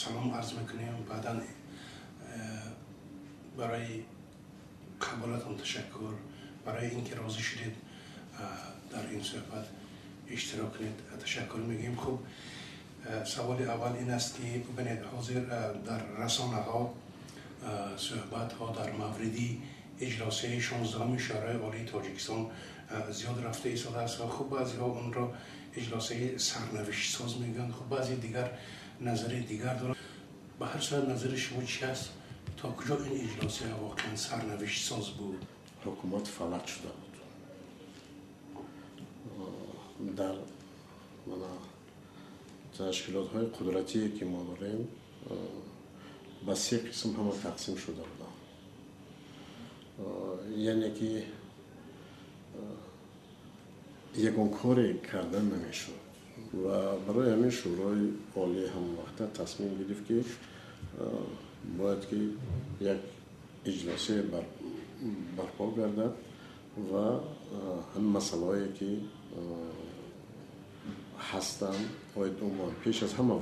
Салом арз мекунем. Баъдан барои қабулатон ташаккур, барои инки розӣ шудед дар ин суҳбат иштирок кунед, ташаккур мегӯем. Хуб, саволи аввал ин аст, ки бубинед, ҳозир дар расонаҳо суҳбатҳо дар мавриди иҷлосияи 16-уми Шӯрои Олии Тоҷикистон зиёд рафта истодааст ва хуб, баъзеҳо онро иҷлосияи сарнавиштсоз мегӯянд, хуб, баъзе дигар назари дигар доранд. Ба ҳар сурат, назари шумо чи аст? То куҷо ин иҷлосия воқеан сарнавиштсоз буд? Ҳукумат фалаҷ шуда буд. Дар ташкилотҳои қудратие, ки мо дорем, ба се қисм ҳама тақсим шуда буданд, яъне ки ягон коре кардан намешуд. Ва барои ҳамин Шӯрои Олӣ ҳамон вақта тасмим гирифт, ки бояд ки як иҷлосия барпо гардад ва ҳамин масъалаҳое, ки ҳастанд, оид умуман пеш аз ҳама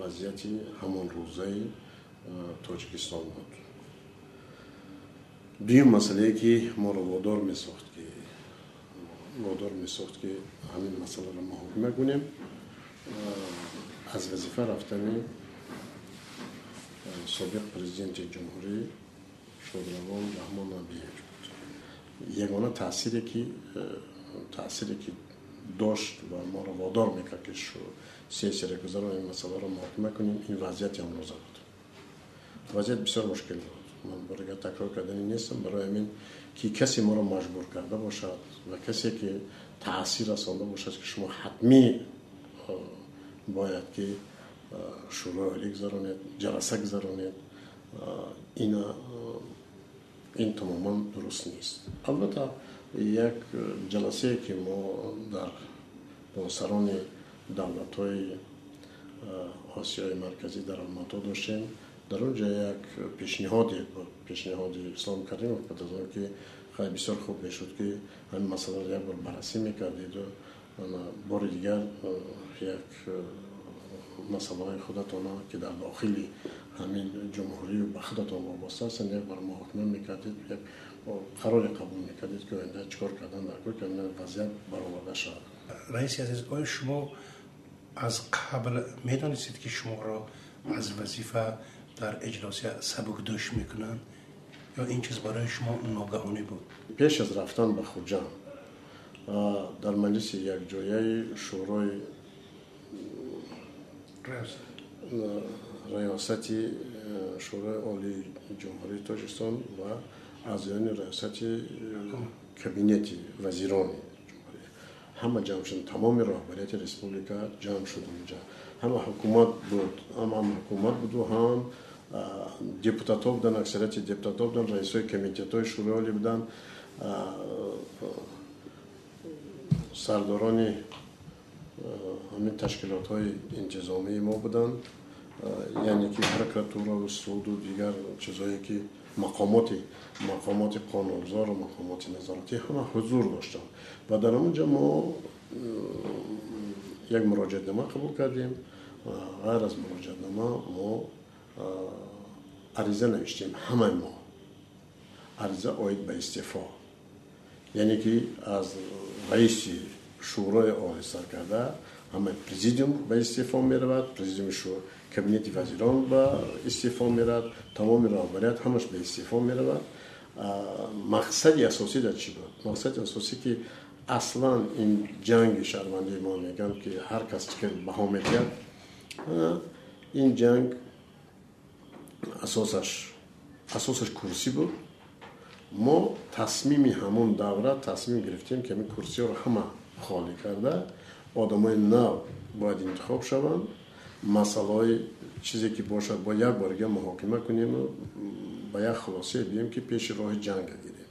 вазъияти ҳамон рӯзаи Тоҷикистон буд. Дуюм масъалае, ки моро водор месохт, ки ҳамин масъаларо муҳокима кунем, аз вазифа рафтани собиқ президенти ҷумҳурӣ шодравон Раҳмон Набиевич буд. Ягона таъсире, ки дошт ва моро водор мекард, ки сессияро гузаронем, масъаларо муҳокима кунем, ин вазъияти ҳамрӯза буд. Вазъият бисёр мушкил буд. Ман бори такрор кардани нестам. Барои ҳамин ки касе моро маҷбур карда бошад ва касе ки таъсир расонда бошад, ки шумо ҳатмӣ бояд ки Шӯрои Олӣ гузаронед, ҷаласа гузаронед, ин тамоман дуруст нест. Албатта, як ҷаласае, ки мо дар бо сарони давлатҳои Осиёи Марказӣ дар Алмато доштем, дар он ҷо як пешниҳоде буд, пешниҳоди Ислом Каримов буд, аз он ки хеле бисёр хуб мешуд, ки ҳамин масъаларо як бор баррасӣ мекардиду бори дигар як масъалаҳои худатона, ки дар дохили ҳамин ҷумҳурию ба худатон вобаста ҳастанд, як бор муҳокима мекардед, як қароре қабул мекардед, ки оянда чӣ кор кардан дар кор, ки вазъият бароварда шавад. Раиси азиз, оё шумо аз қабл медонистед, ки шуморо аз вазифа дар иҷлосия сабукдӯш мекунанд, ё ин чиз барои шумо ногаҳонӣ буд? Пеш аз рафтан ба Хуҷанд дар маҷлиси якҷояи Шӯрои Раёсати Шӯрои Олии Ҷумҳурии Тоҷикистон ва аъзоёни раёсати кабинети вазирони ҷумҳурӣ ҳама ҷамъ шуд, тамоми роҳбарияти республика ҷамъ шуд. Онҷа ҳама ҳукумат буд, ҳам ҳукумат буду, ҳам депутатҳо буданд, аксарияти депутатҳо буданд, раисҳои комитетҳои Шӯрои Олӣ буданд, сардорони ҳамин ташкилотҳои интизомии мо буданд, яъне ки прокуратураву суду дигар чизҳое, ки мақомоти қонунгузору мақомоти назоратӣ ҳама ҳузур доштанд. Ва дар он ҷо мо як муроҷиатнома қабул кардем. Ғайр аз муроҷиатнома мо ариза навиштем, ҳамаи мо, ариза оид ба истеъфо, яъне ки аз раиси Шӯрои Олӣ сар карда ҳамаи президиум ба истеъфо меравад, президиуми кабинети вазирон ба истеъфо меравад, тамоми роҳбарият ҳамаш ба истеъфо меравад. Мақсади асосӣ дар чӣ буд? Мақсади асосӣ, ки аслан ин ҷанги шаҳрвандии мо, мегӯям, ки ҳар кас ки баҳо медиҳад, ин ҷанг асосаш курсӣ буд. Мо тасмими ҳамон давра тасмим гирифтем, ки ҳамин курсиҳоро ҳама холӣ карда, одамои нав бояд интихоб шаванд, масъалаҳои чизе ки бошад, бояд як бор дига муҳокима кунему ба як хулосае биёем, ки пеши роҳи ҷанга гирем.